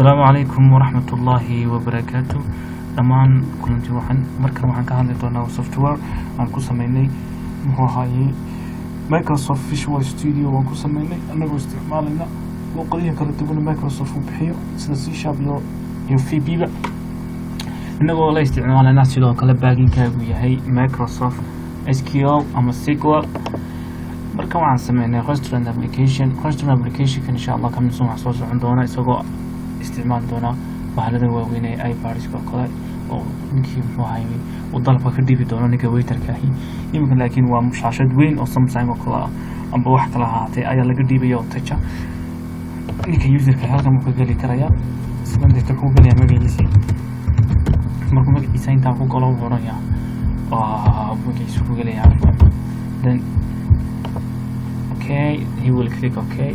Asalaamu calaykum waraxmatullaahi wabarakaatu dhammaan. Kulanti waxaan markan waxaan ka hadli doonaa software aan ku sameynay, muxuu ahaayey, Microsoft Visual Studio waan ku sameynay, anagoo isticmaalayna luuqadihi kala duwan Microsoft uu bixiyo, sida C# iyo VB ba, inagoo la isticmaalayna. Sidoo kale backend-kaagu yahay Microsoft SQL ama SQL. Marka waxaan sameynay restaurant application. Restaurant applicationkan, insha Allah, kamidsan waxaa soo socon doona isagoo isticmaali doona bahalada waaweyn ee iPads oo kale, oo ninkii, muxuu ahay, uu dalabka ka dhiibi doono ninka waiterka ahi iminka. Laakiin waa shaashad weyn oo Samsung oo kale ah amba wax kale ahaatee ayaa laga dhiibaya oo touch ah. Ninka userka halkan buu ka geli karaya. Sidan deeta wuxuu gelayaa magaciisii. Markuu magaciisa intaa ku galo, wuxuu odhanayaa, waa magaciisa ku gelaya, then okay, he will click okay.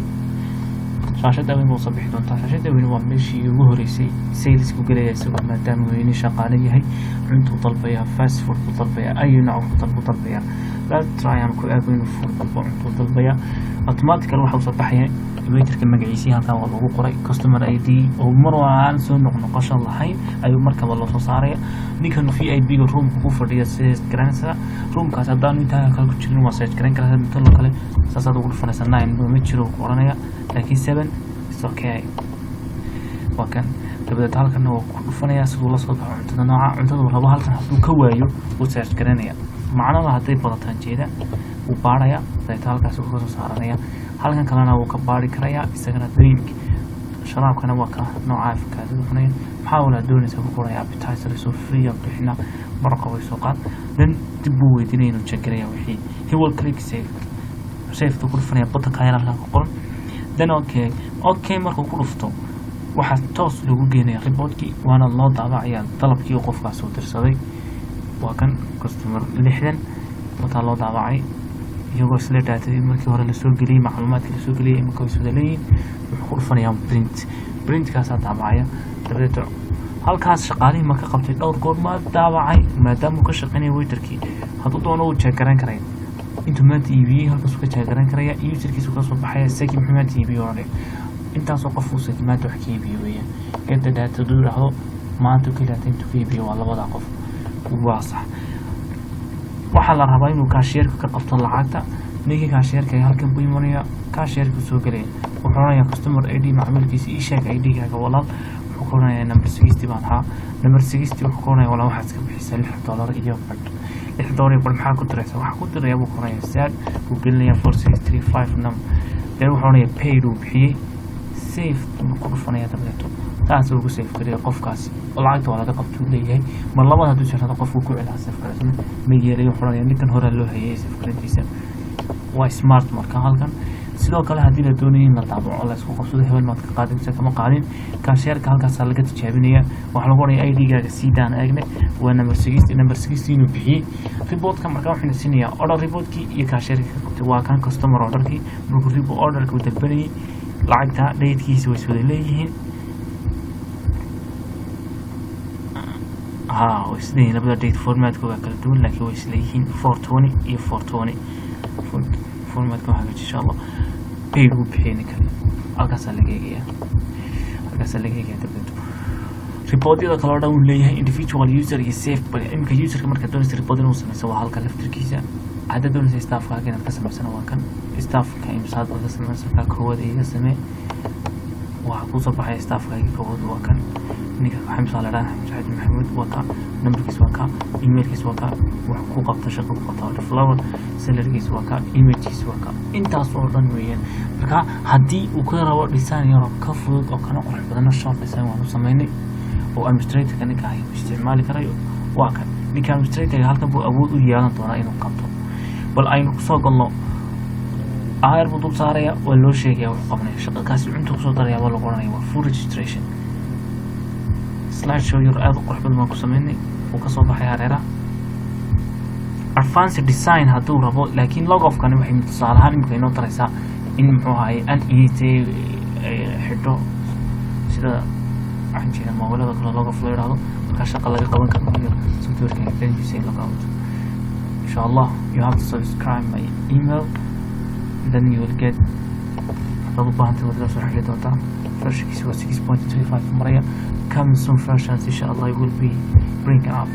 Shaashada weyn buu soo bixi doontaa. Shaashada weyn waa meeshii ugu horeysay salesku gelaya, isagoo maadaama weyne shaqaale yahay. Cuntuu dalbaya, fast food buu dalbaya, ayu nooc buu dalbaya. Let's try aan ku eego inuu food dalbo. Cuntuu dalbaya, automatically waxa uu soo baxaya waiterka magaciisii. Halkan waa lagu qoray customer ID oo mar aan soo noqnoqosho lahayn ayuu markaba loo soo saaraya. Ninkan VIP ga roomka ku fadhiya search garanaysaa. Roomkaas haddaanu intaa kale ku jirin, waa search garan kartaa. Mid kale saasaad ugu dhufanaysaa. Nine ma jiro ku odhanaya, laakiin seven is okay, waa kan. Dabadeed halkan waa ku dhufanayaa siduu la soo baxo cuntada, nooca cuntadu rabo. Halkan hadduu ka waayo, wuu search garanaya. Macnada hadday badataan jeeda, wuu baaraya. Dabeeta halkaas wuu kasoo saaranaya. Halkan kalena wuu ka baari karayaa isagana. Drink, sharaabkana waa ka nooca afkaadada cunaya. Maxaa walaa doonaysa ku qoraya? Appetizer soo free aan bixina, maraqa way soo qaad. Then dib buu weydiinaya inuu check garaya wixii. He will click save. Save ku dhufanaya buttonka yar halkan ku qoran. Then okay, markuu ku dhufto, waxaa toos lagu geenaya reportkii, waana loo daabacaya dalabkii qofkaas uu dirsaday. Waa kan customer 60 wataa loo daabacay, iyagoo isla daatadii markii hore lasoo geliyey, macluumaadkii lasoo geliyey iminka way iswada leeyihiin. Wuxuu ku dhufanayaa print. Printkaasaa daabacaya. Dabadeed halkaas shaqaalihii ma ka qabtay dhowr goor, ma daabacay, maadaama uu ka shaqeynaya waiterkii. Hadduu doono wuu check garan karaya intuu maanta iibiyey. Halkaasuu ka check garan karaya, userkiisu ka soo baxaya. Saki muxuu maanta iibiyey odhanaya? Intaasoo qof uu Saki maanta wax ka iibiyey weeyaan. Get data hadduu yidhaahdo, maanta keliya intuu ka iibiyey waa labada qof, waa sax. Waxaa la rabaa inuu cashierka ka qabto lacagta. Ninkii cashierka halkan buu imanaya, cashierka soo gelaya. Wuxuu odhanayaa customer ID macmiilkiisa: "Ii sheeg ID-gaaga, walaal." Wuxuu ka odhanayaa: "Number 60 baan ahaa." Number 60 wuxuu ka odhanaya: "Walaal, waxaad iska bixisaa $6 iyo badh." $6 iyo badh maxaa ku diraysa? Waxaa ku diraya, buu ka odhanaya. Zaad buu gelinayaa, 4635 num. Then wuxuu odhanaya paid, uu bixiyey. Save buu ku dhufanaya. Dabadeeto taas ugu save gareeya qofkaasi oo lacagta waa laga qabta uu leeyahay. Mar labada hadduu jirado qofku ku celaa save garaysan ma yeelayo. Wuxuu odhanaya ninkan horaa loo hayay save garintiisa. Waa smart. Marka halkan sidoo kale haddii la doonayo in la daabaco, la isku qabsado, hebel maad ka qaadin mise kama qaadin, cashierka halkaasaa laga tijaabinaya. Waxaa lagu odhanaya ID-gaaga siidaan eegne, waa number 60. Number 60 inuu bixiyey reportka. Marka wuxuuna siinayaa order reportkii iyo cashierka ka qabtay. Waa kan customer orderkii markuu ribo orderka uu dalbanayay, lacagta datekiisa way iswada leeyihiin. Ha, way isleeyihiin. Labada date formatkooda kala duwan, laakiin way isleeyihiin, 4/20 iyo 4/20. Formatka waa hagaaji, insha Allah. Paid uu bixiyay ninkan, halkaasaa laga eegaya, halkaasaa laga eegaya. Dabadeeto reportyada kale oo dhan uu leeyahay, individual user iyo save. Bal iminka userka markaad doonaysa report inuu sameyso, waa halka laftirkiisa. Haddaad doonaysa staffkaaga inaad ka samaysana, waa kan. Staffka imsaad baad ka samaysan kaa koowaad iga samee. Waxaa kusoo baxaya staffkaagii koowaad. Waa kan ninka Xamsa la dhaha, Xamsa Xaji Maxamuud. Waa ka numberkiis, waa ka emailkiis, waa ka wax ku qabta, shaqo ku qabta, developer. Salarygiis waa ka, imagekiis waa ka. Intaas oo dhan weeyaan. Marka haddii uu ka rabo design yaroo ka fudud oo kana qurux badana, short design waan u sameynay oo administratorka ninka ahi isticmaali karayo. Waa kan ninka administratorka, halkan buu awood u yeelan doonaa inuu qabto. Bal aynu kusoo galno. Ayar buu dul saaraya, waa loo sheegaya wuxuu qabanaya shaqakaasi. Cunta kusoo daraya waa lagu oranaya. Waa full registration. Slide show yar aada u qurux badan baan ku sameynay, wuu kasoo baxay hareeraha. Advanced design hadduu rabo, laakiin log offkani waxay tusaale ahaan imika inoo taraysaa in, muxuu ahaye, an init xidho, sida waxaan jeedaa mobilada kale log off loo yidhahdo. Markaa shaqa laga qaban karo maayo softwareka. Then you say log out. Insha Allah, you have to subscribe my email, then you will get. Haddaad u baahantay waad ila soo xiriiri doontaa. Versionkiisa waa 6.35 maraya. Coming soon versions, insha Allah, will be bring up.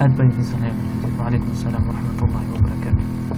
Aad baan idin salaamaya. Wacalaykum asalaam waraxmat ullahi wabarakaatu.